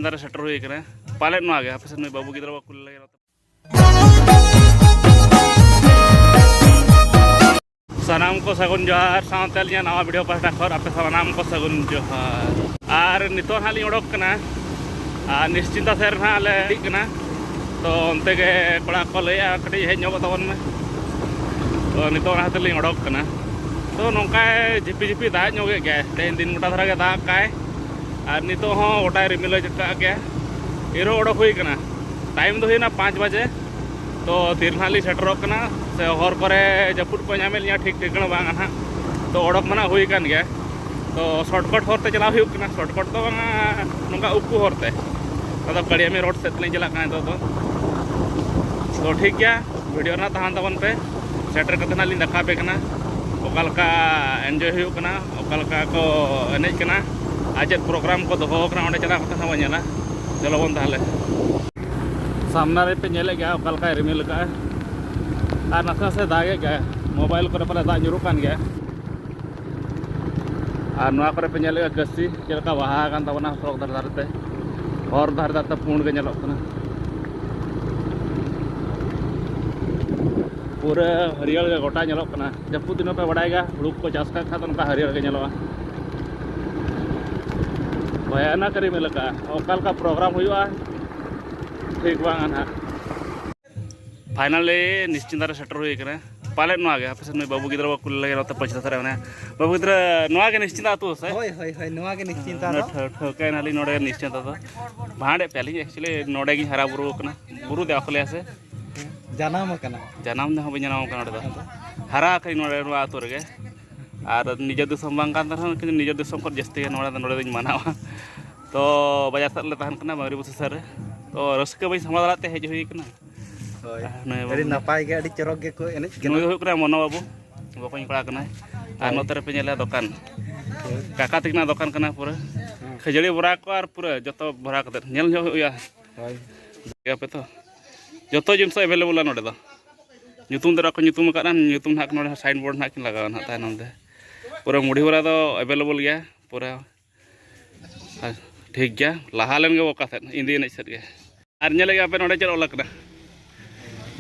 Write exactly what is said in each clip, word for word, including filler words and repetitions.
ᱫᱟᱨᱮ ᱥᱮᱴᱮᱨ ᱦᱩᱭ ᱠᱟᱱᱟ᱾ ᱯᱟᱞᱮᱫ ᱱᱚᱣᱟ ᱜᱮ, ᱟᱯᱮ ᱥᱮᱫ ᱱᱩᱭ ᱵᱟᱹᱵᱩ ᱜᱤᱫᱽᱨᱟᱹ ᱵᱟᱠᱚ ᱠᱩᱞᱤ ᱞᱮᱭᱟ᱾ ᱥᱟᱱᱟᱢ ᱠᱚ ᱥᱟᱹᱜᱩᱱ ᱡᱚᱦᱟᱨ, ᱥᱟᱶᱛᱮ ᱟᱹᱞᱤᱧᱟᱜ ᱱᱟᱣᱟ ᱵᱷᱤᱰᱤᱭᱳ ᱯᱟᱦᱴᱟ ᱠᱷᱚᱱ ᱟᱯᱮ ᱥᱟᱱᱟᱢ ᱠᱚ ᱥᱟᱹᱜᱩᱱ ᱡᱚᱦᱟᱨ᱾ ᱟᱨ ᱱᱤᱛᱚᱜ ᱦᱟᱸᱜ ᱞᱤᱧ ᱚᱰᱚᱠ ᱠᱟᱱᱟ, ᱟᱨ ᱱᱤᱥᱪᱤᱱᱛᱟ ᱥᱮᱫ ᱨᱮ ᱦᱟᱸᱜ ᱞᱮ ᱦᱮᱡ ᱠᱟᱱᱟ᱾ ᱛᱚ ᱚᱱᱛᱮ ᱜᱮ ᱠᱚᱲᱟ ᱠᱚ ᱞᱟᱹᱭᱮᱫᱼᱟ, "ᱠᱟᱹᱴᱤᱡ ᱦᱮᱡ ᱧᱚᱜᱚᱜ ᱛᱟᱵᱚᱱ ᱢᱮ᱾" ᱛᱚ ᱱᱤᱛᱚᱜ ᱚᱱᱟ ᱠᱷᱟᱹᱛᱤᱨ ᱞᱤᱧ ᱚᱰᱚᱠ ᱠᱟᱱᱟ᱾ ᱛᱚ ᱱᱚᱝᱠᱟᱭ ᱡᱷᱤᱯᱤ ᱡᱷᱤᱯᱤ ᱫᱟᱜ ᱧᱚᱜᱮᱫ ᱜᱮᱭᱟᱭ, ᱛᱮᱦᱮᱧ ᱫᱤᱱ ᱜᱚᱴᱟ ᱫᱷᱟᱨᱟ ᱜᱮ ᱫᱟᱜ ᱠᱟᱭ᱾ ᱟᱨ ᱱᱤᱛᱚᱜ ᱦᱚᱸ ᱜᱚᱴᱟᱭ ᱨᱤᱢᱤᱞ ᱟᱠᱟᱫ ᱜᱮᱭᱟ᱾ ᱮᱨᱚ ᱚᱰᱚᱠ ᱦᱩᱭ ᱠᱟᱱᱟ, ᱴᱟᱭᱤᱢ ᱫᱚ ᱦᱩᱭᱱᱟ ᱯᱟᱸᱪ ᱵᱟᱡᱮ᱾ ᱛᱚ ᱛᱤᱨᱮ ᱱᱟᱦᱟᱜ ᱞᱤᱧ ᱥᱮᱴᱮᱨᱚᱜ ᱠᱟᱱᱟ, ᱥᱮ ᱦᱚᱨ ᱠᱚᱨᱮ ᱡᱟᱹᱯᱩᱫ ᱠᱚ ᱧᱟᱢᱮᱫ ᱞᱤᱧᱟ, ᱴᱷᱤᱠ ᱴᱷᱤᱠᱟᱹᱱᱟ ᱵᱟᱝ ᱱᱟᱦᱟᱜ᱾ ᱛᱚ ᱚᱰᱚᱠ ᱢᱟ ᱱᱟᱦᱟᱜ ᱦᱩᱭ ᱟᱠᱟᱱ ᱜᱮᱭᱟ᱾ ᱛᱚ ᱥᱚᱨᱴᱠᱟᱴ ᱦᱚᱨ ᱛᱮ ᱪᱟᱞᱟᱣ ᱦᱩᱭᱩᱜ ᱠᱟᱱᱟ, ᱥᱚᱨᱴᱠᱟᱴ ᱫᱚ ᱵᱟᱝᱟ, ᱱᱚᱝᱠᱟ ᱩᱠᱩ ᱦᱚᱨ ᱛᱮ᱾ ᱟᱫᱚ ᱠᱟᱲᱤᱭᱟᱢᱤ ᱨᱳᱰ ᱥᱮᱫ ᱞᱤᱧ ᱪᱟᱞᱟᱜ ᱠᱟᱱᱟ ᱱᱤᱛᱚᱜ ᱫᱚ᱾ ᱛᱚ ᱴᱷᱤᱠ ᱜᱮᱭᱟ, ᱵᱷᱤᱰᱤᱭᱳ ᱨᱮᱱᱟᱜ ᱛᱟᱦᱮᱱ ᱛᱟᱵᱚᱱ ᱯᱮ᱾ ᱥᱮᱴᱮᱨ ᱠᱟᱛᱮ ᱱᱟᱜ ᱞᱤᱧ ᱫᱮᱠᱷᱟᱣ ᱟᱯᱮ ᱠᱟᱱᱟ, ᱚᱠᱟ ᱞᱮᱠᱟ ᱮᱱᱡᱚᱭ ᱦᱩᱭᱩᱜ ᱠᱟᱱᱟ, ᱚᱠᱟ ᱞᱮᱠᱟ ᱠᱚ ᱮᱱᱮᱡ ᱠᱟᱱᱟ, ᱟᱨ ᱪᱮᱫ ᱯᱨᱳᱜᱨᱟᱢ ᱠᱚ ᱫᱚᱦᱚ ᱟᱠᱟᱱᱟ, ᱚᱸᱰᱮ ᱪᱟᱞᱟᱣ ᱠᱟᱛᱮ ᱦᱚᱸ ᱵᱚᱱ ᱧᱮᱞᱟ᱾ ᱪᱚᱞᱚ ᱵᱚᱱ ᱛᱟᱦᱚᱞᱮ᱾ ᱥᱟᱢᱱᱟ ᱨᱮ ᱯᱮ ᱧᱮᱞᱮᱫ ᱜᱮᱭᱟ ᱚᱠᱟ ᱞᱮᱠᱟᱭ ᱨᱤᱢᱤᱞ ᱟᱠᱟᱫᱼᱟ, ᱟᱨ ᱱᱟᱥᱮ ᱱᱟᱥᱮ ᱫᱟᱜᱮᱫ ᱜᱮᱭᱟ, ᱢᱳᱵᱟᱭᱤᱞ ᱠᱚᱨᱮ ᱯᱟᱞᱮ ᱫᱟᱜ ᱧᱩᱨᱩᱜ ᱠᱟᱱ ᱜᱮᱭᱟ᱾ ᱟᱨ ᱱᱚᱣᱟ ᱠᱚᱨᱮ ᱯᱮ ᱧᱮᱞᱮᱫᱼᱟ ᱠᱟᱹᱥᱤ ᱪᱮᱫ ᱞᱮᱠᱟ ᱵᱟᱦᱟ ᱟᱠᱟᱱ ᱛᱟᱵᱚᱱᱟ ᱥᱚᱲᱚᱠ ᱫᱷᱟᱨᱮ ᱫᱷᱟᱨᱮ ᱛᱮ, ᱦᱚᱨ ᱫᱷᱟᱨᱮ ᱫᱷᱟᱨᱮ ᱛᱮ ᱯᱩᱸᱰ ᱜᱮ ᱧᱮᱞᱚᱜ ᱠᱟᱱᱟ᱾ ᱯᱩᱨᱟᱹ ᱦᱟᱹᱨᱭᱟᱹᱲ ᱜᱮ ᱜᱚᱴᱟ ᱧᱮᱞᱚᱜ ᱠᱟᱱᱟ᱾ ᱡᱟᱹᱯᱩᱫ ᱫᱤᱱ ᱦᱚᱸᱯᱮ ᱵᱟᱲᱟᱭ ᱜᱮᱭᱟ, ᱦᱩᱲᱩ ᱠᱚᱠᱚ ᱪᱟᱥ ᱠᱟᱜ ᱠᱷᱟᱱ ᱫᱚ ᱱᱚᱝᱠᱟ ᱦᱟᱹᱨᱭᱟᱹᱲ ᱜᱮ ᱧᱮᱞᱚᱜᱼᱟ᱾ ᱵᱷᱚᱭᱟᱱᱚᱠ ᱨᱤᱢᱤᱞ ᱟᱠᱟᱫᱼᱟ, ᱚᱠᱟ ᱞᱮᱠᱟ ᱯᱨᱳᱜᱨᱟᱢ ᱦᱩᱭᱩᱜᱼᱟ ᱴᱷᱤᱠ ᱵᱟᱝ ᱱᱟᱦᱟᱜ᱾ ᱯᱷᱟᱭᱱᱟᱞᱤ ᱱᱤᱥᱪᱤᱱᱫᱟ ᱨᱮ ᱥᱮᱴᱮᱨ ᱦᱩᱭ ᱟᱠᱟᱱᱟ᱾ ᱯᱟᱞᱮᱫ ᱱᱚᱣᱟ ᱜᱮ ᱟᱯᱮ ᱥᱮᱫ ᱱᱩᱭ ᱵᱟᱹᱵᱩ ᱜᱤᱫᱽᱨᱟᱹ ᱵᱟᱠᱚ ᱠᱩᱞᱤ ᱞᱮᱜᱮ, ᱱᱚᱛᱮ ᱯᱟᱹᱪᱷᱞᱟᱹ ᱫᱷᱟᱨᱮ ᱢᱮᱱᱟᱭᱟ᱾ ᱵᱟᱹᱵᱩ ᱜᱤᱫᱽᱨᱟᱹ, ᱱᱚᱣᱟ ᱜᱮ ᱱᱤᱥᱪᱤᱱᱫᱟ ᱟᱹᱛᱩ ᱥᱮ? ᱦᱳᱭ, ᱦᱳᱭ, ᱦᱳᱭ, ᱱᱚᱣᱟ ᱜᱮ ᱱᱤᱥᱪᱤᱱᱛᱟ ᱫᱚ᱾ ᱴᱷᱟᱹᱣ-, ᱴᱷᱟᱹᱣᱠᱟᱹᱭᱮᱱᱟᱞᱤᱧ ᱱᱚᱰᱮ ᱜᱮ ᱱᱤᱥᱪᱤᱱᱛᱟ ᱫᱚ᱾ ᱵᱷᱟᱸᱰᱮᱫ ᱯᱮᱭᱟᱞᱤᱧ, actually ᱱᱚᱰᱮ ᱜᱤᱧ ᱦᱟᱨᱟ ᱵᱩᱨᱩ ᱟᱠᱟᱱᱟ, ᱵᱩᱨᱩ ᱫᱮᱣᱟ ᱠᱚ ᱞᱟᱹᱭᱟ ᱥᱮ? ᱡᱟᱱᱟᱢ ᱟᱠᱟᱱᱟ᱾ ᱡᱟᱱᱟᱢ ᱫᱚ ᱦᱟᱸᱜ ᱵᱟᱹᱧ ᱡᱟᱱᱟᱢ ᱟᱠᱟᱱᱟ ᱱᱚᱰᱮ ᱫᱚ, ᱦᱟᱨᱟ ᱟᱠᱟᱱᱟᱹᱧ ᱱᱚᱰᱮ, ᱱᱚᱣᱟ ᱟᱹᱛᱩ ᱨᱮᱜᱮ᱾ ᱟᱨ ᱱᱤᱡᱮᱨ ᱫᱤᱥᱚᱢ ᱵᱟᱝ ᱠᱟᱱ ᱨᱮᱦᱚᱸ, ᱠᱤᱱᱛᱩ ᱱᱤᱡᱮᱨ ᱫᱤᱥᱚᱢ ᱠᱷᱚᱱ ᱡᱟᱹᱥᱛᱤ ᱜᱮ ᱱᱚᱰᱮ ᱫᱚ, ᱱᱚᱰᱮ ᱫᱚᱧ ᱢᱟᱱᱟᱣᱟ᱾ ᱛᱚ ᱵᱟᱡᱟᱨ ᱥᱮᱫ ᱨᱮᱞᱮ ᱛᱟᱦᱮᱱ ᱠᱟᱱᱟ, ᱵᱟᱝᱨᱤ ᱵᱟᱹᱥᱤ ᱥᱮᱫ ᱨᱮ᱾ ᱛᱚ ᱨᱟᱹᱥᱠᱟᱹ ᱵᱟᱹᱧ ᱥᱟᱢᱵᱲᱟᱣ ᱫᱟᱲᱮᱭᱟᱜ ᱛᱮ ᱦᱮᱡ ᱦᱩᱭ ᱠᱟᱱᱟ᱾ ᱦᱳᱭ᱾ ᱟᱨ ᱱᱩᱭ ᱟᱹᱰᱤ ᱵᱟᱹᱵᱩ, ᱱᱟᱯᱟᱭ ᱜᱮ, ᱟᱹᱰᱤ ᱪᱚᱨᱚᱠ ᱜᱮᱠᱚ ᱮᱱᱮᱡ ᱠᱟᱱᱟ᱾ ᱱᱩᱭ ᱫᱚ ᱦᱩᱭᱩᱜ ᱠᱟᱱᱟ ᱢᱚᱱᱳ ᱵᱟᱹᱵᱩ, ᱵᱚᱠᱚᱧ ᱠᱚᱲᱟ ᱠᱟᱱᱟᱭ᱾ ᱟᱨ ᱦᱳᱭ᱾ ᱱᱚᱛᱮ ᱨᱮᱯᱮ ᱧᱮᱞᱮᱫᱼᱟ ᱫᱚᱠᱟᱱ, ᱦᱳᱭ᱾ ᱠᱟᱠᱟ ᱛᱟᱹᱠᱤᱱᱟᱜ ᱫᱚᱠᱟᱱ ᱠᱟᱱᱟ ᱯᱩᱨᱟᱹ᱾ ᱦᱮᱸ᱾ ᱠᱷᱟᱹᱡᱟᱹᱲᱤ ᱵᱚᱨᱟ ᱠᱚ ᱟᱨ ᱯᱩᱨᱟᱹ ᱡᱚᱛᱚ ᱵᱷᱚᱨᱟ ᱠᱟᱛᱮᱫ ᱧᱮᱞ ᱧᱚᱜ ᱦᱩᱭᱩᱜᱼᱟ᱾ ᱦᱳᱭ᱾ ᱟᱯᱮ ᱛᱚ ᱡᱚᱛᱚ ᱡᱤᱱᱤᱥ ᱮᱵᱮᱞᱮᱵᱚᱞᱟ ᱱᱚᱰᱮ ᱫᱚ᱾ ᱧᱩᱛᱩᱢ ᱫᱚ ᱟᱠᱚ ᱧᱩᱛᱩᱢ ᱟᱠᱟᱫᱼᱟ, ᱧᱩᱛᱩᱢ ᱱᱟᱦᱟᱜ ᱱᱚᱰᱮ ᱥᱟᱭᱤᱱ ᱵᱳᱨᱰ ᱱᱟᱦᱟᱜ ᱠᱤᱱ ᱞᱟᱜᱟᱣᱟ ᱱᱟᱦᱟᱜ ᱛᱟᱭᱱᱚᱢ ᱛᱮ᱾ ᱯᱩᱨᱟᱹ ᱢᱩᱰᱷᱤ ᱵᱚᱨᱟ ᱫᱚ ᱮᱵᱮᱞᱮᱵᱚᱞ ᱜᱮᱭᱟ ᱯᱩᱨᱟᱹ᱾ ᱟᱨ ᱴᱷᱤᱠ ᱜᱮᱭᱟ, ᱞᱟᱦᱟ ᱞᱮᱱ ᱜᱮ ᱚᱠᱟ ᱥᱮᱫ, ᱤᱧ ᱫᱚ ᱮᱱᱮᱡ ᱥᱮᱫ ᱜᱮ᱾ ᱟᱨ ᱧᱮᱞᱮᱫ ᱜᱮᱭᱟ ᱯᱮ, ᱱᱚᱰᱮ ᱪᱮᱫ ᱚᱞ ᱟᱠᱟᱱᱟ?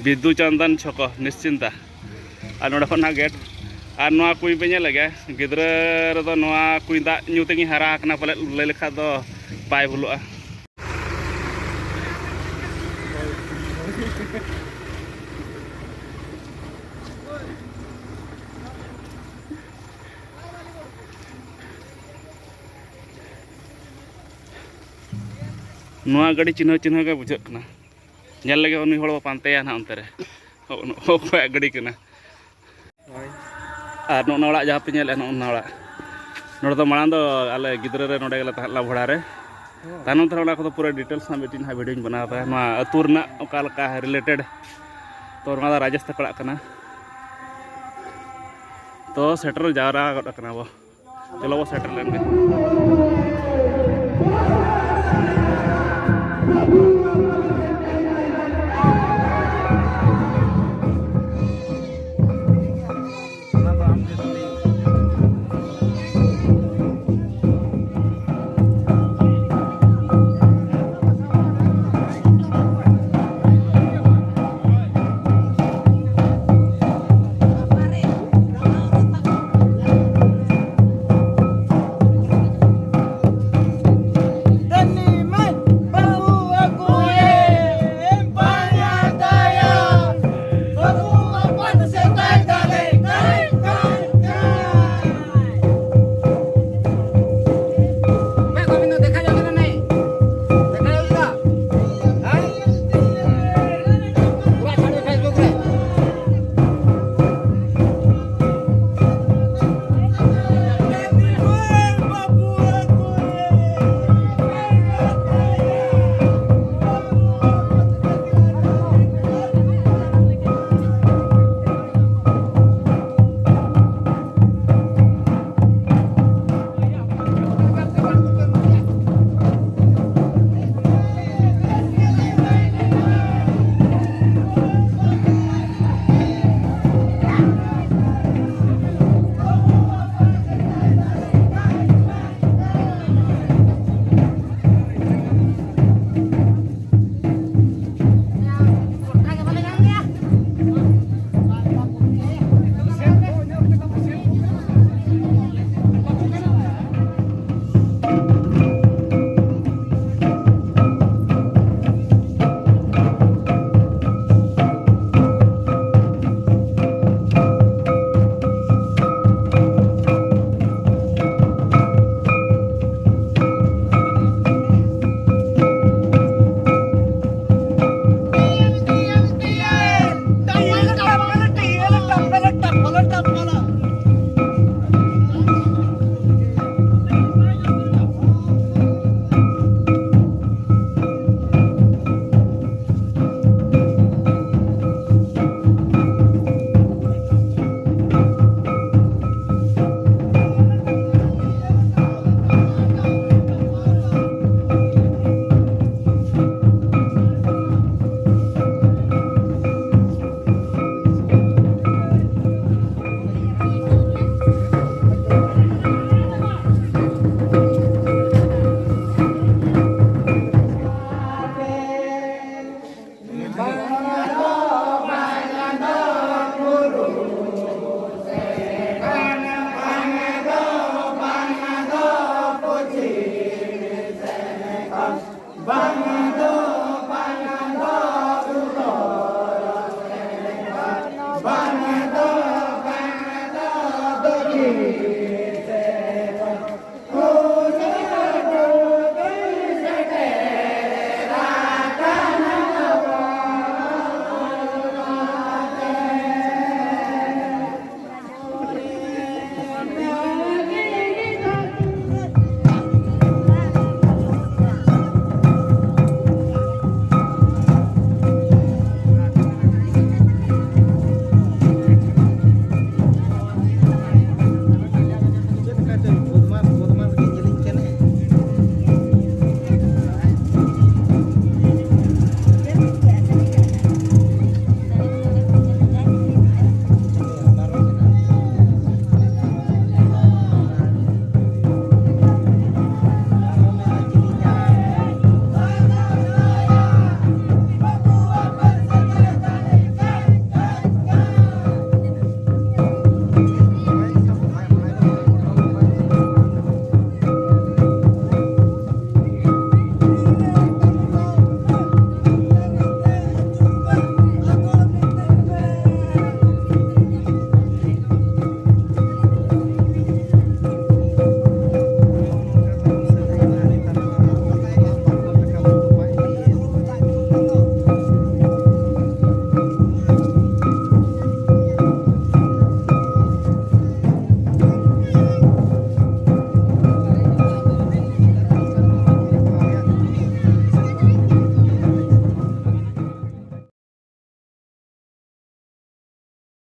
ᱵᱤᱫᱩ ᱪᱟᱸᱫᱟᱱ ᱪᱷᱚᱠᱚ, ᱱᱤᱥᱪᱤᱱᱛᱟ᱾ ᱟᱨ ᱱᱚᱰᱮ ᱠᱷᱚᱱ ᱱᱟᱜ ᱜᱮᱴ᱾ ᱟᱨ ᱱᱚᱣᱟ ᱠᱩᱧ ᱯᱮ ᱧᱮᱞᱮᱫ ᱜᱮᱭᱟ, ᱜᱤᱫᱽᱨᱟᱹ ᱨᱮᱫᱚ ᱱᱚᱣᱟ ᱠᱩᱧ ᱫᱟᱜ ᱧᱩ ᱛᱮᱜᱤᱧ ᱦᱟᱨᱟ ᱟᱠᱟᱱᱟ, ᱯᱟᱞᱮᱫ ᱞᱟᱹᱭ ᱞᱮᱠᱷᱟᱡ ᱫᱚ ᱵᱟᱭ ᱵᱷᱩᱞᱩᱜᱼᱟ᱾ ᱱᱚᱣᱟ ᱜᱟᱹᱰᱤ ᱪᱤᱱᱦᱟᱹᱣ ᱪᱤᱱᱦᱟᱹᱣ ᱜᱮ ᱵᱩᱡᱷᱟᱹᱜ ᱠᱟᱱᱟ᱾ ᱧᱮᱞ ᱞᱮᱜᱮ ᱩᱱᱤ ᱦᱚᱲ ᱵᱚ ᱯᱟᱱᱛᱮᱭᱟ ᱱᱟᱦᱟᱜ ᱚᱱᱛᱮ ᱨᱮ᱾ ᱚᱠᱚᱭᱟᱜ ᱜᱟᱹᱰᱤ ᱠᱟᱱᱟ? ᱟᱨ ᱱᱚᱜᱼᱚ ᱱᱚᱣᱟ ᱚᱲᱟᱜ ᱡᱟᱦᱟᱸ ᱯᱮ ᱧᱮᱞᱮᱫᱼᱟ, ᱱᱚᱜᱼᱚ ᱱᱚᱣᱟ ᱚᱲᱟᱜ, ᱱᱚᱰᱮ ᱫᱚ ᱢᱟᱲᱟᱝ ᱫᱚ ᱟᱞᱮ ᱜᱤᱫᱽᱨᱟᱹ ᱨᱮ ᱱᱚᱰᱮ ᱜᱮᱞᱮ ᱛᱟᱦᱮᱸ ᱞᱮᱱᱟ ᱵᱷᱟᱲᱟ ᱨᱮ᱾ ᱛᱟᱭᱱᱚᱢ ᱛᱮ ᱚᱱᱟ ᱠᱚᱫᱚ ᱯᱩᱨᱟᱹ ᱰᱤᱴᱮᱞᱥ ᱨᱮᱱᱟᱜ ᱢᱤᱫᱴᱤᱡ ᱦᱟᱸᱜ ᱵᱷᱤᱰᱤᱭᱳᱧ ᱵᱮᱱᱟᱣ ᱠᱟᱫᱟ, ᱱᱚᱣᱟ ᱟᱹᱛᱩ ᱨᱮᱱᱟᱜ ᱚᱠᱟ ᱞᱮᱠᱟ ᱨᱤᱞᱮᱴᱮᱰ᱾ ᱛᱚ, ᱱᱚᱣᱟ ᱫᱚ ᱨᱟᱡᱮᱥ ᱛᱟᱠᱚ ᱚᱲᱟᱜ ᱠᱟᱱᱟ᱾ ᱛᱚ, ᱥᱮᱴᱮᱨ ᱡᱟᱣᱨᱟ ᱜᱚᱫ ᱟᱠᱟᱱᱟ ᱵᱚ᱾ ᱪᱚᱞᱚ ᱵᱚ ᱥᱮᱴᱮᱨ ᱞᱮᱱ ᱜᱮ᱾